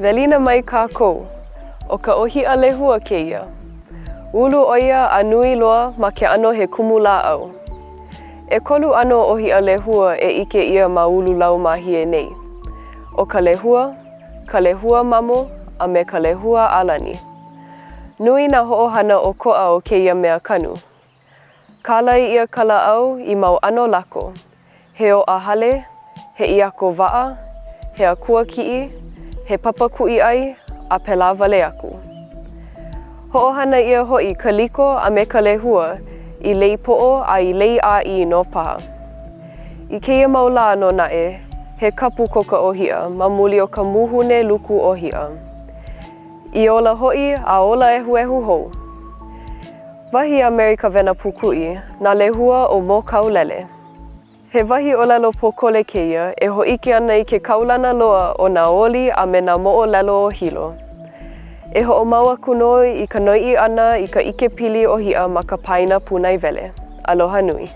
Welina mai kākou. ʻO ka ʻōhiʻa lehua kēia. Ulu ʻo ia a nui loa ma ke ʻano he kumu lāʻau. ʻEkolu ʻano ʻōhiʻa lehua e ʻike ʻia ma Ululau Māhie nei. ʻO ka lehua, ka lehua mamo, a me ka lehua ʻalani. Nui nā hoʻohana ʻokoʻa o kēia mea kanu. Kālai ʻia ka lāʻau i mau ʻano lako, he oʻa hale, he ʻiako waʻa, he akua kiʻi, he papa kuʻi ʻai, a pēlā wale aku. Hoʻohana ʻia hoʻi ka liko a me ka lehua i lei poʻo a i lei ʻāʻī nō paha. I kēia mau lā nō naʻe, he kapu ko ka ʻōhiʻa ma muli o ka mūhune luku ʻōhiʻa. I ola hoʻi a ola ehuehu hou. Wahi a Mary Kawena Pūkuʻi, nā lehua o Mōkaulele. He wahi ʻōlelo pōkole kēia e hōʻike ana i ke kaulana loa o nā oli a me nā moʻolelo o Hilo. E hoʻomau aku nō i ka noiʻi ʻana i ka ʻikepili ʻōhiʻa ma ka paena pūnaewele. Aloha nui.